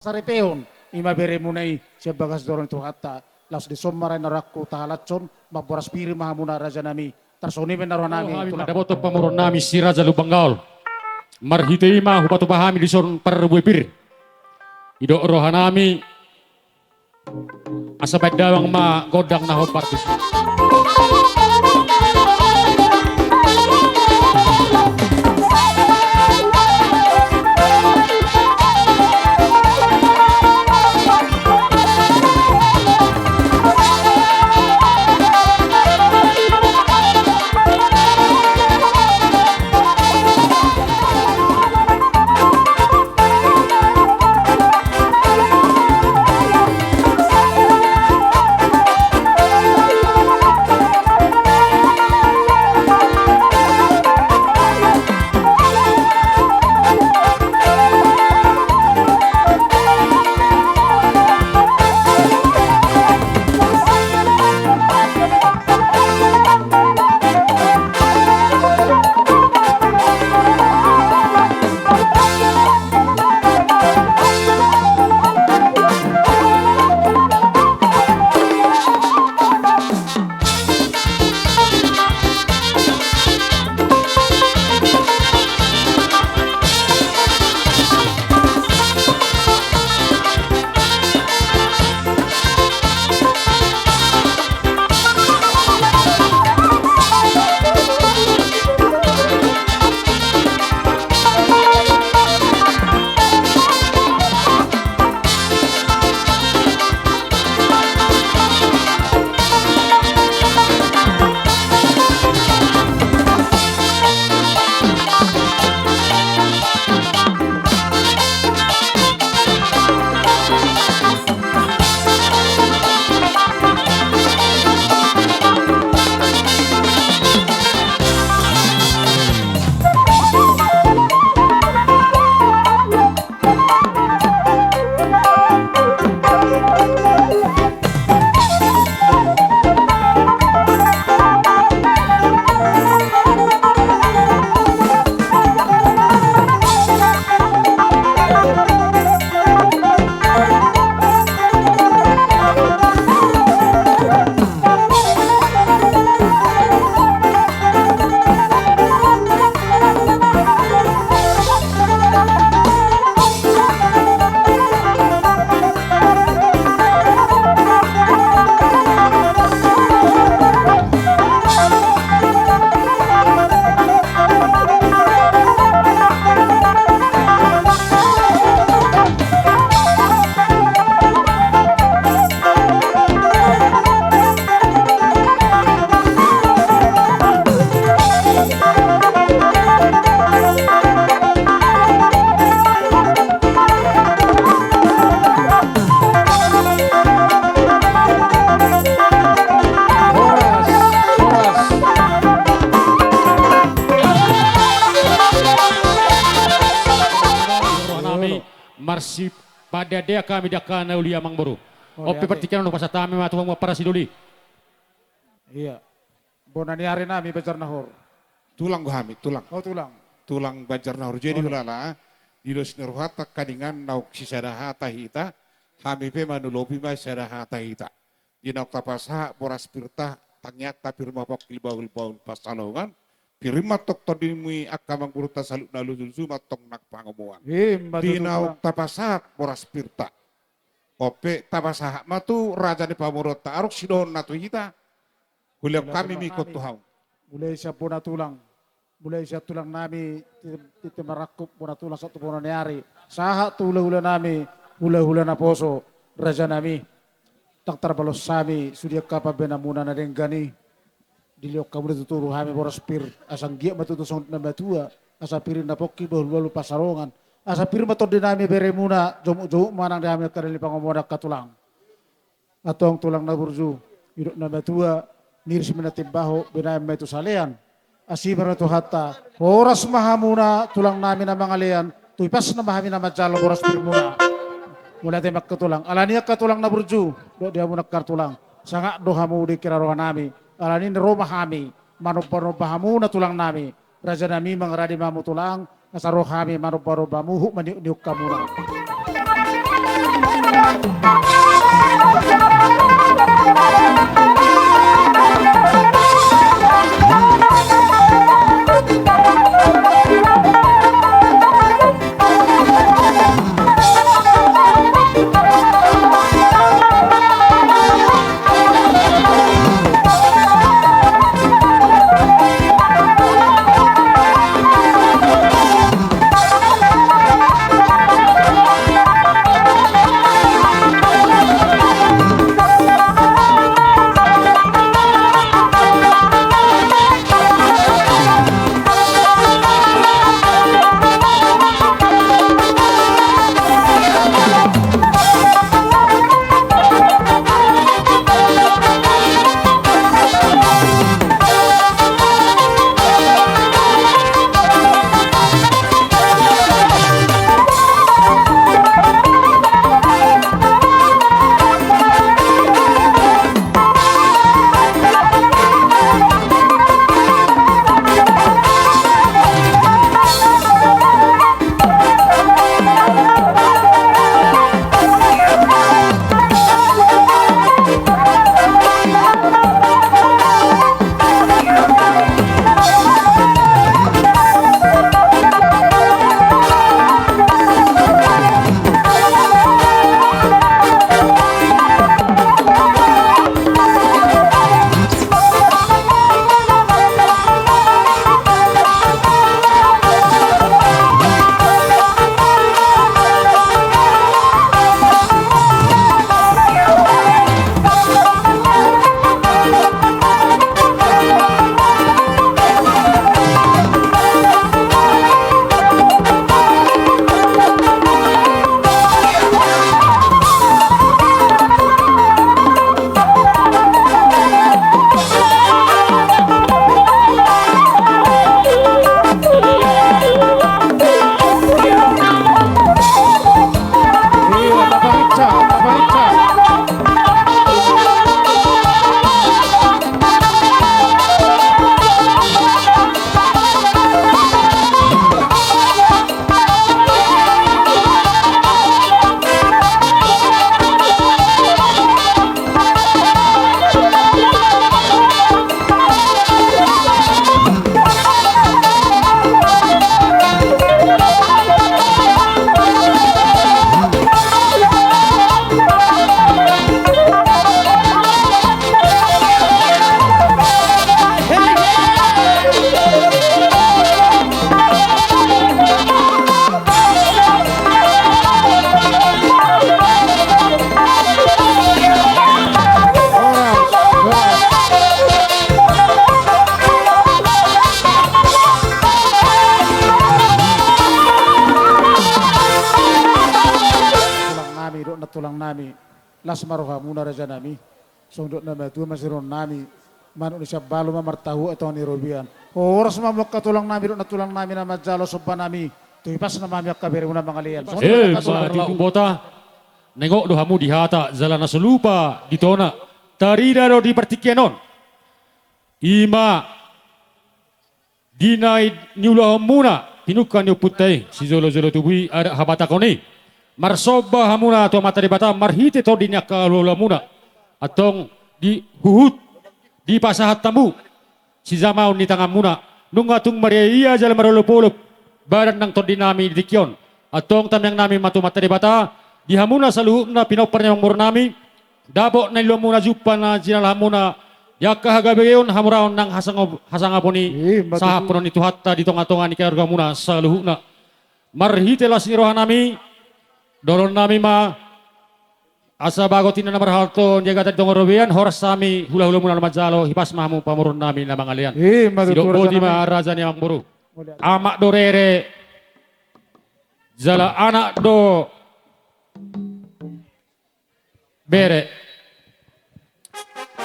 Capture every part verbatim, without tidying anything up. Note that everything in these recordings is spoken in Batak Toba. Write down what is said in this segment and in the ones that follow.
saripeon, ima beremuna i sian bagas joro ni Tuhanta. Laos dison ma rohangku tahalashon, mamboras pir ma hamuna rajanami. Tarsongon i ma na rohanami. Hami tulang. Mandapothon pamoruon nami si Raja Lumban Gaol. Marhite i ma hupatupa hami dison parbue pir. Didok rohanami, asa baen damang ma gondang na hombar tusi. Horas, horas. Rohanami, marsipadeadean hami di angka na uli, amangboru. Ope, partingkian on hupasahat hami ma tu hamu ampara sidoli. Ia. Bona ni ari nami Banjarnahor. Tulang do hami, tulang. O, tulang. Tulang Banjarnahor. Jadi, hulala, di dos ni rohanta angka dongan, naung sisada hata hita, hami pe manolopi ma sada hata hita. Di naung tapasahat boras pirta, tangiangta pir ma pongki, bahulbahul pansalongan, pir ma tongtong di angka amangborunta saluhutna, luju-luju ma tong nang pangomoan. Ima tutu, tulang. Di naung tapasahat boras pirta, ope tapasahat ma tu raja ni pamoruonta, adong sidohononna tu hita. Hulehon hami ma ingkon tu hamu. Mulai sian bona tulang, mulai sian tulang nami, tintin marangkup, bona tulang sahat tu bona ni ari, sahat tu hulahula nami, hulahula naposo, raja nami. Ndang tarbalos hami sude angka pambahenanmuna na denggan i. Dilehon hamuna tu toru hami boras pir, asa anggiat ma tutu songon na matua, asa pir ma pongki, bahulbahul pansalongan, asa pir ma tondi nami beremuna, jomuk-jomuk ma nang di hami angka dalan ni pangomoan, angka tulang. Antong tulang na burju, didok na matua, miris ma na timbaho, binahen ma i tu salean. Asi ma roha ni Tuhanta, horas ma hamuna tulang nami na mangalean, tu ipasna ma hami na manjalo boras pirmuna. Mauliate ma, angka tulang. Alani i, angka tulang na burju, dok di hamuna, angka tulang, sangap do hamu di hira roha nami. Alani i ro ma hami manombanomba hamuna tulang nami. Raja nami, mangaradi ma hamu tulang, asa ro hami manombanomba hamu, huhut maniukniuk hamuna. Tulang nami, dok na tulang nami. Las ma rohamuna raja nami. Songon dok na matua ma siroha nami. Manuk ni Sambalo ma martahu tonga ni robean. Horas ma hamu angka tulang nami, dok na tulang nami na manjalo somba nami. Tu hipasna ma hami angka beremuna mangalean. Songon dok na tulang nami. Bota. Nengok do hamu di hata jala na so lupa di tona. Tarida do di partingkian on. Ima di na niulahonmuna pinungka ni ompunta i sijolojolo tubu i adat habatahon i. Marsomba hamuna tu Amanta Debata marhite tondi ni angka hulahulamuna. Antong di huhut dipasahat hamu sijamaon ni tanganmuna. Nunga tung mariaia jala marolopolop badan nang tondi nami di tingki on. Antong tamiang nami ma tu Amanta Debata di hamuna saluhutna pinompar ni amangboru nami. Dapot na niulamuna, jumpa na jinalahanmuna di angka hagabeon, hamoraon nang hasangap-, hasangapon i. Ima tutu. Sahathonon ni Tuhanta di tongatonga ni keluargamuna saluhutna. Marhite las ni roha nami, dohonon nami ma asa bagot inna na marhalto di agatan di tonga robean, horas hami hulahulamuna na manjalo, hipas ma hamu pamoruon nami na mangalean. Ima tutu. Sidok boti ma raja ni amangboru. Amak do rere jala anak do bere.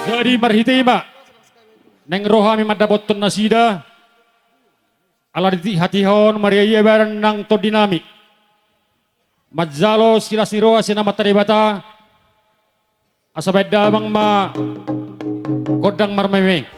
Jadi marhite i ma naeng ro hami mandapothon nasida. Ala di hatiha on mariaia badan nang tondi nami. Manjalo silas ni roha sian Amanta Debata. Asa baen damang ma gondang marmeme.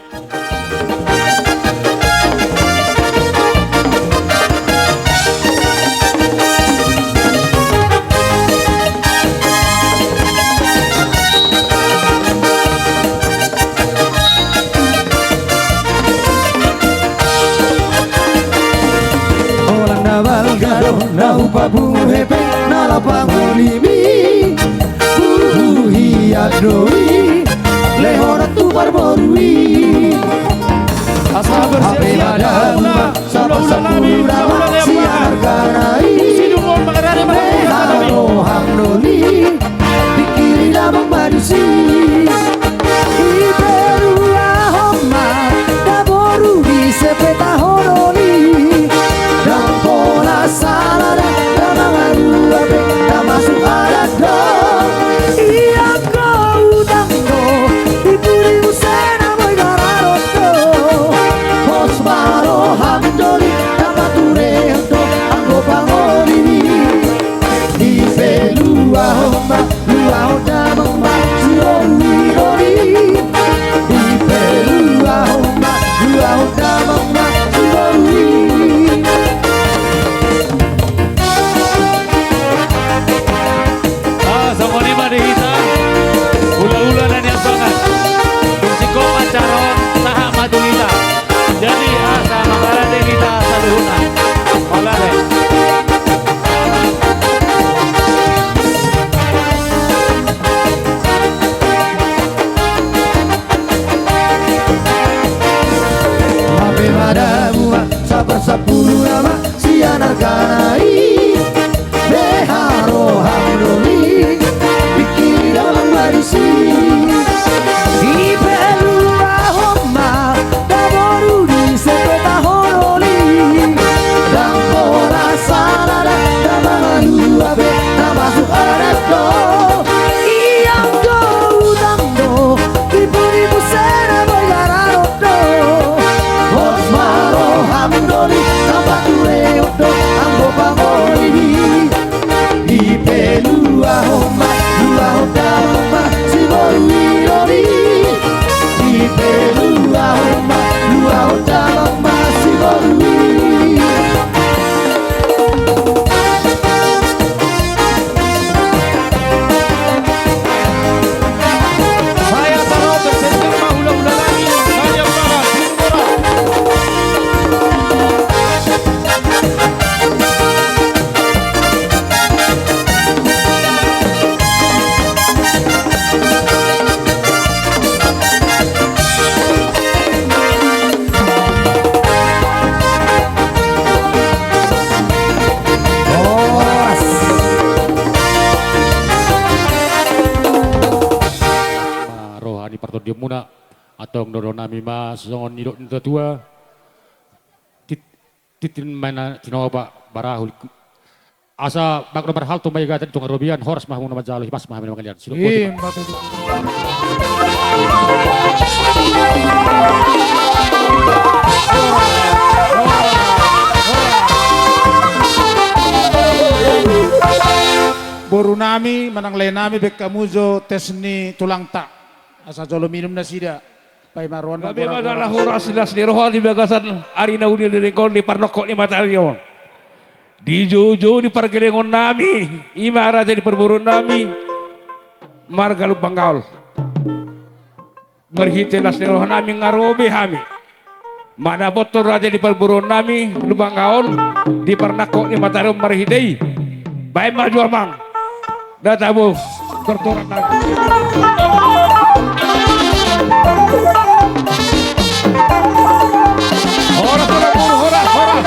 Asa bersiap-siap ma hula-hula nami, hula-hula ni amang. Sidung on mangarade ma hula-hula nami. Roham do ni, pikiri damang manusi. Dipeluahon ma da boru di sepeta horoli. Dang pola sala da, da mangalua be, da masuk adat do. Ia kau dang do, dipuri muse na boi gararon do. Pos ma roham do ni, da paturehon do anggo pangoli ni. Dipeluahon ma, luahon damang ma, siboru i do ni. Dipeluahon ma, luahon damang ma, siboru i. Ah, songon i ma di hita, hula-hula na niambangan. Dung singkop acara on, sahat ma tu hita. Jadi, asa mangarade hita saluhutna. Mangarade. Hape ma da mua, saparsapulu nama, sian argana i. Beha roham do ni, pikiri damang manusi. Dipeluahon ma da boru di sepeta horoli. Dang pola sala da, da mangalua be, na masuk adat do. Ia do udang do, dipuri muse na boi gararon do. Pos ma roham do ni, na paturehon do anggo pangoli ni. Dipeluahon ma, luahon damang ma, siboru i do ni. Dipeluahon ma, luahon damang ma, siboru i. Saya taruh bersenjang ma hula-hula nami, saya balas, hula-hula. Roha ni partondionmuna, antong dohononnami ma songon nidok ni natuatua. Tit-, tintin ma na tinopa barahul. Asa bahen do marhalto ma i gata di tonga robean, horas ma hamu na manjalo, hipas ma hami na mangalean. Sidok boti ma. Boru nami, manang lae nami, bahen hamu jo tes ni tulangta. Asa jolo minum nasida. Paima roha na gabe ma jala horas las ni roha di bagasan ari na uli ni ringkot di parnongkok ni matanion. Di joujou ni pargellengon nami, i ma raja ni parboruon nami, marga Lumban Gaol. Marhite las ni roha nami nga ro be hami manabothon raja ni parboruon nami Lumban Gaol di parnongkok ni matanion marhite i. Bahen ma jo amang. Databo, tortoran nami. Horas, horas, horas, horas.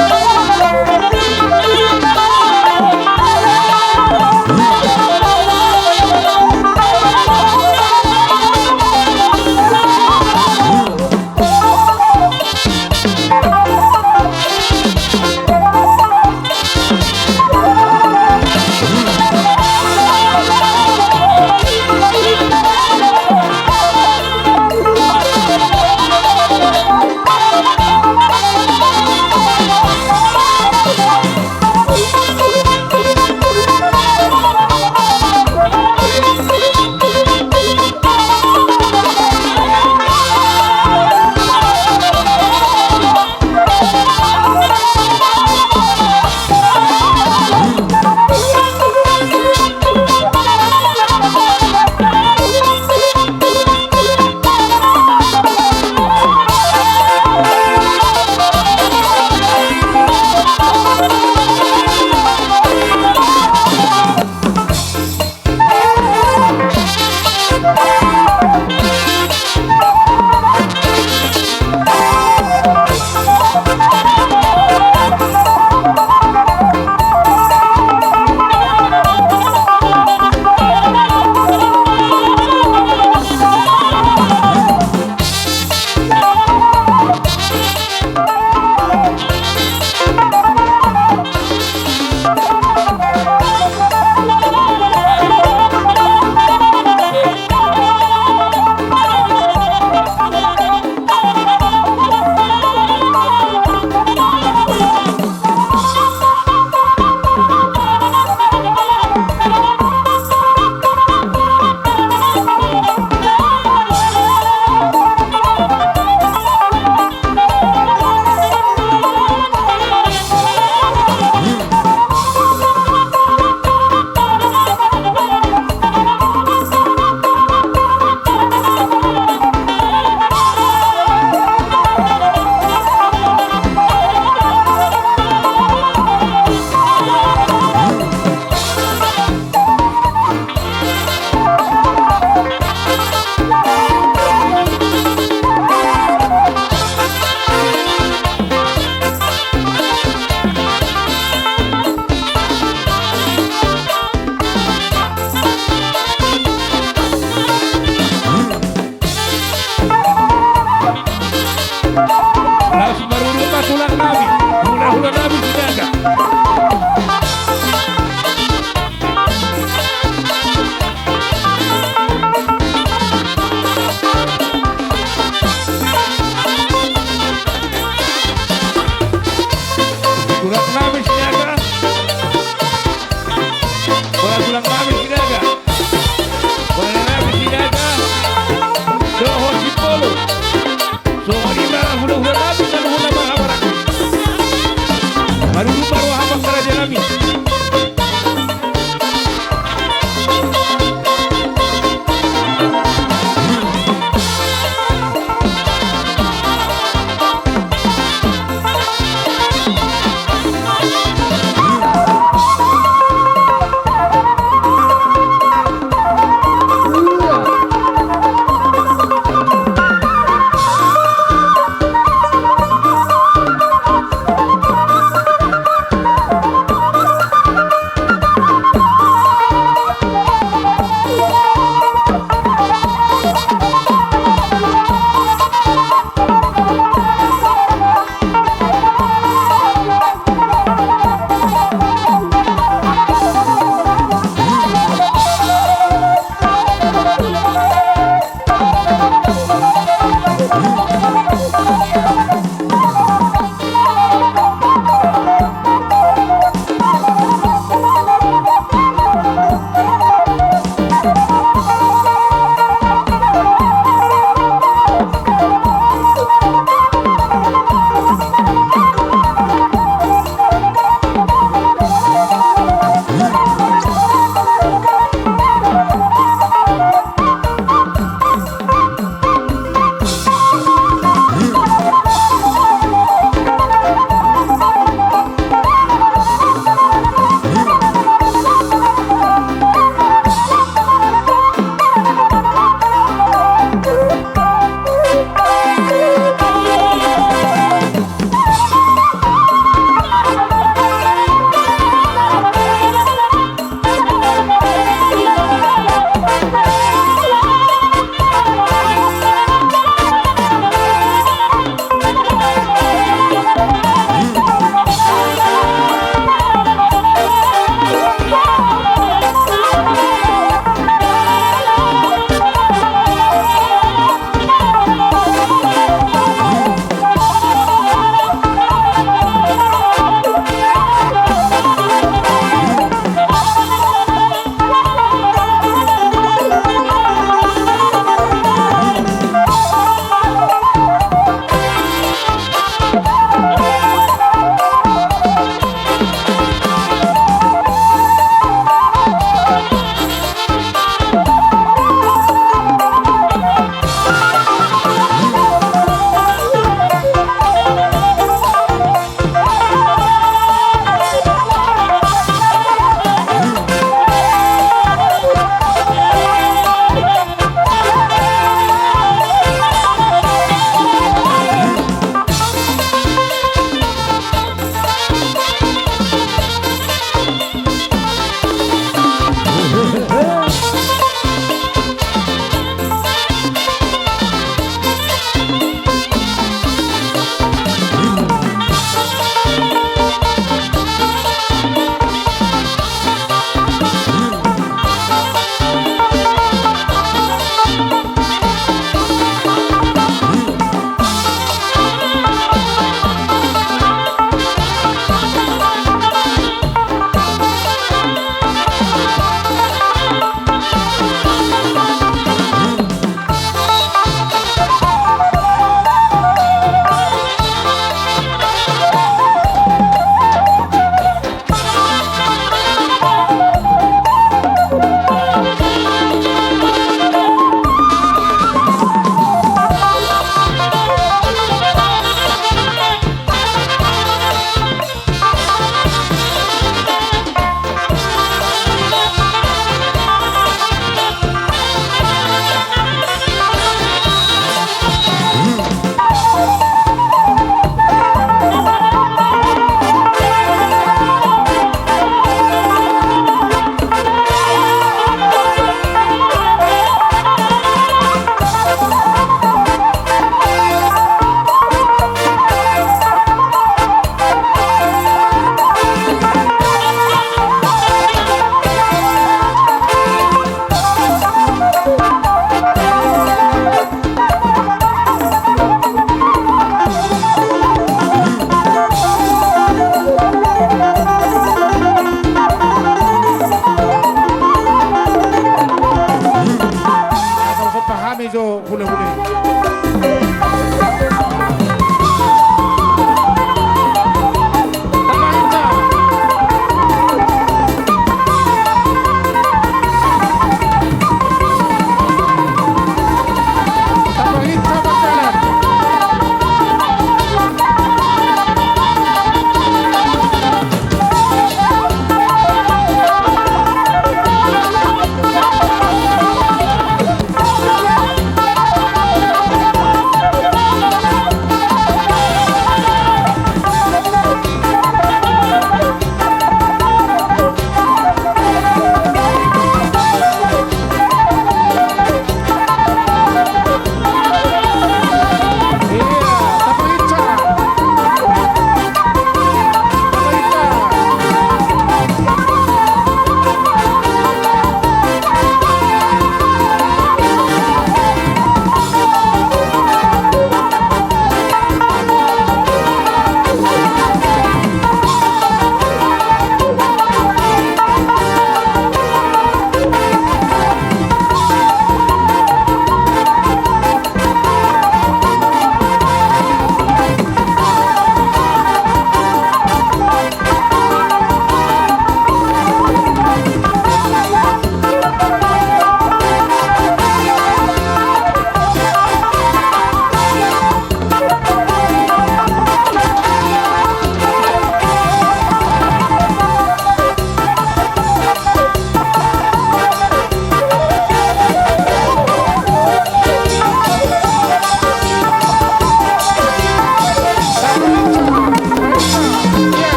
jo hulahula i.